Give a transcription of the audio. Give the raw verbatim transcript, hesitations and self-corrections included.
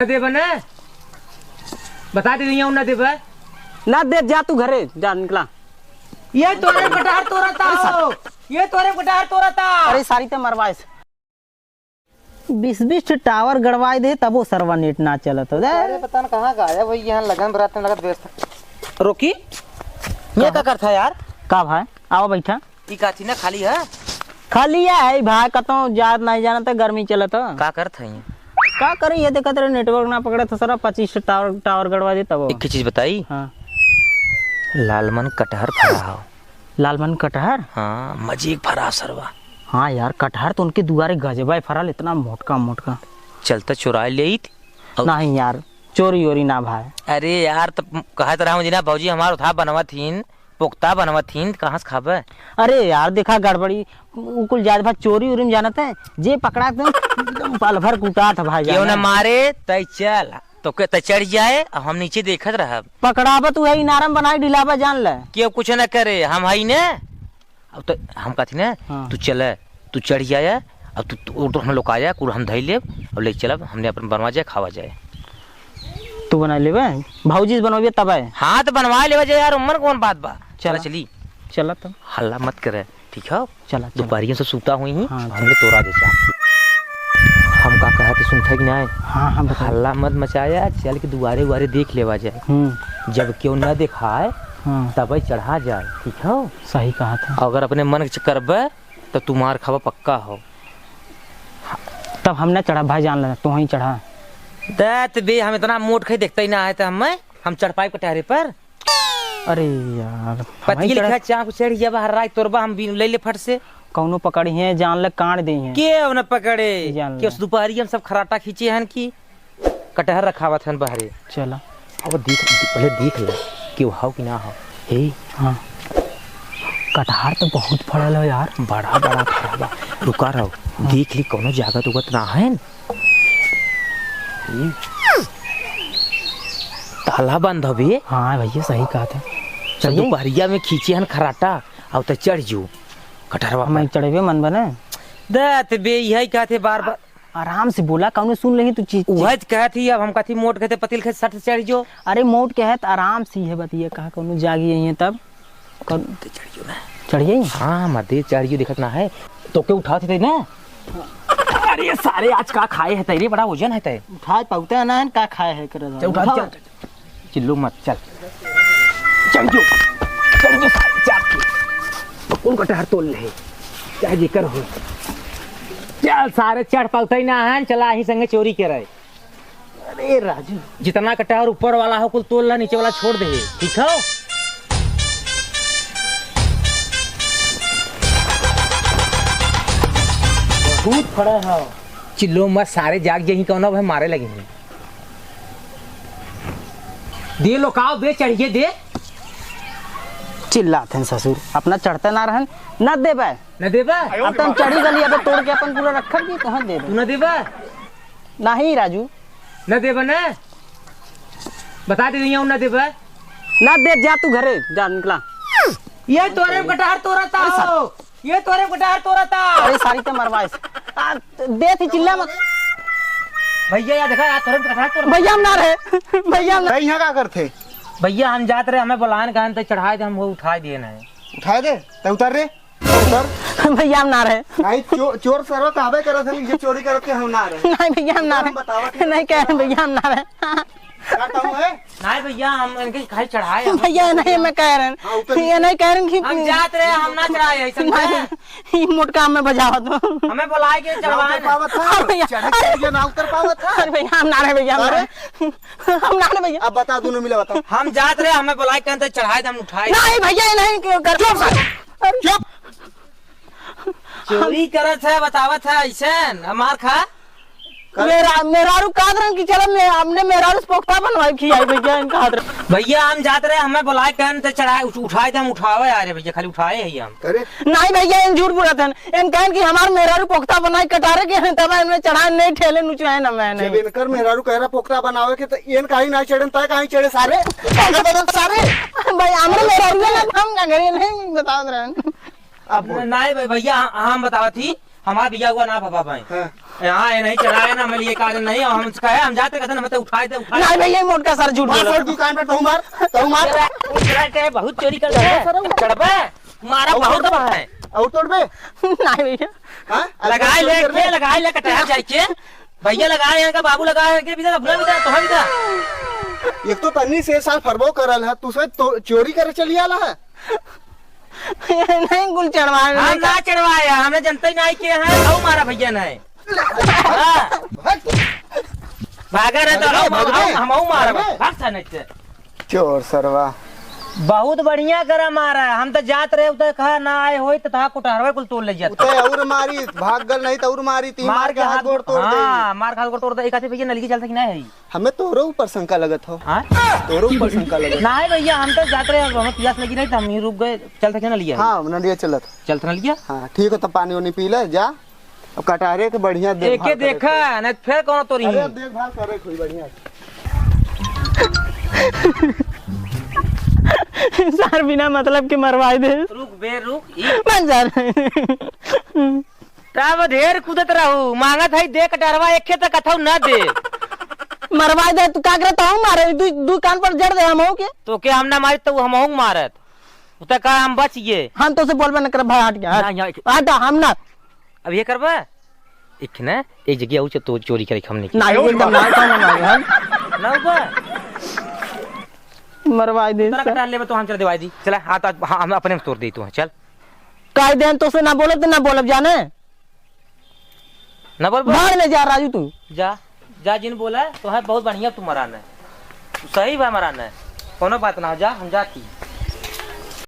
ना देबे ना? बता दे, यहाँ ना देबे। ना दे, जा तू घरे, जा निकला। ये तोरे कटहर तोरता हो, ये तोरे कटहर तोरता। अरे सारी ते मरवाइस। बीस बीस ठे टावर गड़वाए दे, तबो सरवा नेट ना चलत हो। अरे पता न कहाँ गायब होई, यहाँ लगन बरात में लगत व्यस्त। रोकी, ये का करत है यार? का भाई, आओ बैठा। ई काथी ना खाली है? खाली है भाई, कतौ जात नहीं जानत, गर्मी चलत है। का करत है? का करी, ये देखत रहे, नेटवर्क ना पकड़त है, सरवा पच्चीस टावर, टावर गड़वा दे तबो। एक ही चीज बताई? हाँ। लालमन कटहर फरा हो। लालमन कटहर? हाँ, मजे के फरा सरवा। हाँ यार, कटहर तो उनके दुआरे गजबा फरल, इतना मोटका मोटका। चलता चुराए लेइत। नहीं यार, चोरी ओरी ना भाई। अरे यार, तब कहत रहा हूँ जी ना, भौजी हमार उठा बनवत हीन, पुख्ता बनवत हीन, कहाँ से खाबे? अरे यार, देखा गड़बड़ी, उ कुल जात भाई चोरी उरी में जानत है, जे पकड़ा एकदम, एकदम पल भर कुटात है भाई, केहू ना जाने। मारे, तै चल, तो के, तै चढ़ जाए, अब हम नीचे देखत रहब। पकड़ाबे तू है इनारम बनाई ढिलाबे जान ले। केहू कुछ ना करे, हम हई ने। अब तो हम कहती ना, हाँ। तू चले, तू चढ़ जाए, अब तू, तू, तू हम लोग आ जाए, कुल हम धई लेब, और ले चलब, हमने अपन बनवा जाए, खावा जाए। तू बना लेबे, भौजी से बनवाबे तब है। हाँ, तो बनवा लेबे जाए यार, उम्र कौन बात बा? चला। चला चली। चला तब। हल्ला मत करे, ठीक है? चला, चला। दोपहरिया से सूता हुई ही, हाँ, हमने तोरा दे चाप। हम का कहत ही सुनत है कि नहीं? हाँ, हाँ, बता। हल्ला मत मचाया, चल के दुआरे उआरे देख लेवा जाए। हम्म। जब केहू न देखाए, हाँ। तबे चढ़ा जाए, ठीक है? सही कहत है। अगर अपने मन के करबे, तो तू मार खाबा पक्का हो। तब हम न चढ़ा भाई, जान लेना, तू ही चढ़ा। दत बे, हम इतना मोट खई देखते ही ना आए तो हम, हम चढ़ पाए कटहरे पर। अरे यार, पति हमही लिखा चढ़ा। चाह को चढ़ जाबा, हर रात तोरबा हम बीन ले ले फट से। कौनो पकड़ी है, जान ले काट दे हैं। के उन्हें पकड़े? जान के ले। उस दोपहरी हम सब खराटा खींचे हन कि कटहर रखावत हन बहरे। चला। अब देख, पहले देख ले कि वो हाउ कि ना हाउ। हे। हाँ। कटहर तो बहुत फड़ल है यार। बड़ा बड़ा फड़ा बा। रुका रहो। हाँ। देख ली कौनो जागत उगत ना है। ताला बंद हवे। हाँ भैया, सही कहत है। चल, सही है। दोपहरिया में खींचे हन खराटा, अब तो चढ़ जो कटहरवा हम पर। चढ़बे मन बने। दत बे, यही कहत है बार बार। आराम से बोला, कौनो सुन लेही तू चीज। उहज कहत ही, अब हम कथी मोट कहते पतिल के सट चढ़ जो। अरे मोट कहत आराम से है बतिया, कहा कौनो जागी है तब। कौन? ते चढ़ियो ना। चढ़िए? हाँ, मत दे, चढ़ियो दिखत ना है। तो के उठावत है ना? अरे सारे, आज का खाए है तेरे, बड़ा वजन है ते। उठाए पाउते ना है, का खाए है करे चल, उठा, उठाओ। चल, चल, चल। चिल्लो मत, चल। चढ़ियो, चढ़ियो सारे चाप के। तो कौन कटहर तोल ले? चाहे जेकर हो। चल सारे, चढ़ पाउते ही ना है, चला ही संगे चोरी करे। अरे राजू। जितना कटहर ऊपर वाला हो, कुल तोल ला, नीचे वाला छोड़ दे, ठीक हो? बहुत फड़ा है। चिल्लो मत, सारे जाग जाही, कौनो भाई मारे लगे हैं। दे लोकाओ, दे चढ़िए, दे। चिल्लात हैं ससुर, अपना चढ़ते ना रहन, न देबे। न देबे? अब तो हम चढ़ी गली, अब तोड़ के अपन पूरा रखब जी, कहाँ देबे? तू न देबे? नहीं राजू। न देबे ना? बता दे, यहाँ न देबे। ना दे, जा तू घरे, जा निकला। ये तोरे कटहर तोरता अरे सारे। हो, ये तोरे कटहर तोरता। अरे सारी ते मरवाइस। आ, दे थी चिल्ला मत। भैया, या देखा, या तोरे कटहर तोरता। भैया हम ना रहे, भैया हम ना। भाई, यहाँ का करते? भैया, हम जात रहे, हमें बुलान कहन ते चढ़ाए दे, हम वो उठाए दिए नहीं। उठाए दे, ते उतार रे। भैया हम ना रहे। नहीं, चो-, चोर सरवा कहबे करत हन, ये चोरी करत के हम ना रहे। नहीं भैया हम ना रहे। बतावत नहीं कह रहे भैया हम ना रहे। का कहूँ है? नहीं भैया, हम इनके खाली चढ़ाए हैं। भैया नहीं, मैं कह रहे हैं। हाँ, ऊपर ये नहीं कह रहे हैं कि हम जात रहे, हम ना चढ़ाए, ऐसा नहीं, नहीं। ये मोटका हमें बजावत हो। हमें बुलाए के ना चढ़वाए उतर ना। पावत है। हाँ भैया। चढ़े के लिए ना उतर पावत है। अरे भैया हम ना रहे भैया, हम ना अरे? रहे। हम ना रहे भैया। अब बता, दोनों मिला बताओ। हम जात रहे, हमें बुलाए कहते चढ़ाए दे, हम उठाए। नहीं भैया, ये नहीं क्यों कर। चुप साले। अरे। चुप। चोरी करत है, बतावत है, ऐसन, हमार खा। मेरा, मेहरारू काद रहन कि चलो, मैं, हमने मेहरारू से पोख्ता बनवाई, खियाई भैया, इनका हाथ रख। भैया, हम जात रहे, हमें बुलाए, कहन ते चढ़ाए, उठ-, उठाए थे, हम उठावे आ रहे भैया, खाली उठाए ही हम। अरे। नहीं भैया, इन झूठ बोलत हन, इन कहन कि हमार मेहरारू पोख्ता बनाई कटारे के हैं, तब इनमें चढ़ाए नहीं, ठेले नुचवाए ना मैं जब नहीं। इनकर मेहरारू कह रहा पोख्ता बनावे के, तो इन काहे ना चढ़न, तय काहे चढ़े सारे? सारे। भाई, हमरे मेहरारू ना, हम का करें, नहीं बतावत रहन। अब नहीं भाई, भैया, हम बतावत ही, हमार बिया हुआ ना बाबा भाई। हाँ। यहाँ ये नहीं चढ़ाया ना, हम लिए कागज नहीं, हम कहे, हम जाते कहते ना, हम तो उठाए थे, उठाए। नहीं भैया, ये मोटका सर झूठ हाँ, बोला। सर, दुकान पर तहूँ मार, तहूँ मार। तेरा, तेरा, तेरा बहुत चोरी करता है। चढ़बे, सर, चढ़बे। मारा और बहुत तोड़ दे। बा है। और तोड़बे? नहीं भैया। हाँ? लगाए ले, चोरी कर ले, ले। लगाए ले, कटाया जाए के। भैया लगाए हैं का, बाबू लगाए हैं के, भी तो अपना भी था, तुम्हारा भी था। एक तो तन्नी से साल फरबो करल है, तू से तो चोरी करे चली आला है। नहीं, कुल चढ़वाए, हम नहीं ना चढ़वाया, हमने जनते ही नहीं के हैं, हऊ मारा भैया नहीं। हाँ। भाग। भागा रहे तो भाग हम, भाग हम, हम, हम मारा, भाग। भाग था नहीं से। चोर सरवा। बहुत बढ़िया करा मारा, हम तो जात रहे उधर, कहा ना आए होई तो तहा कुटहरवा कुल तोड़ ले जात। उते और मारी, भाग गल नहीं तो और मारी, तीन मार मार के के हाथ हाथ गोड़ तोड़ दे। हाँ, मार के हाथ गोड़ तोड़ दे। एक आदमी भैया नलगी चलता कि नहीं है? हमें तोरो ऊपर शंका लगत हो। हाँ? तोरो ऊपर शंका लगत। नहीं भैया, हम तो जात रहे, हमें पियास लगी रही तो हम ही रुक गए। चल सके ना लिया? हाँ, ना लिया चलत। चल सके ना लिया? हाँ, ठीक है, तो पानी वानी पी ले, जा। अब कटारे के बढ़िया देखभाल एके करे देखा, के। नहीं तो फिर कौन तोरी? अरे, अब देखभाल करे कोई बढ़िया। सर, बिना मतलब के मरवाई दे। रुक बे, रुक, ई बन जा रहे। तब ढेर कूदत रहू, मांगत है दे कटारवा, एके तक कथऊ ना दे। मरवाई दे, तू का करत हूँ मारे? दू, दू कान पर जड़ दे हम हो के? तो के हम ना मारी, तो हम हो मारत। उते का हम बच गए। हम तो से बोलबे न करे, भाई हट गया, हट। ना, यहाँ हटा, हम ना। अब ये करबा? एक ना, एक जगह आऊ तो चोरी करे हमने की। ना, एकदम ना, ना, ना, ना, हम ना बा। मरवाई दे तोरा सर। कटा लेबे तो हम चल देवाई दी। चला, हाँ, तो हाँ, हम अपने में तोड़ दे तू, चल। कह दे तो से ना बोलब तो ना बोलब जाने। ना बोल, बोल। भाड़ में जा राजू तू। जा, जा जिन बोला, तो है बहुत बढ़िया तू मरान है। तू सही बा मरान है। कोनो बात ना हो, जा, हम जाती।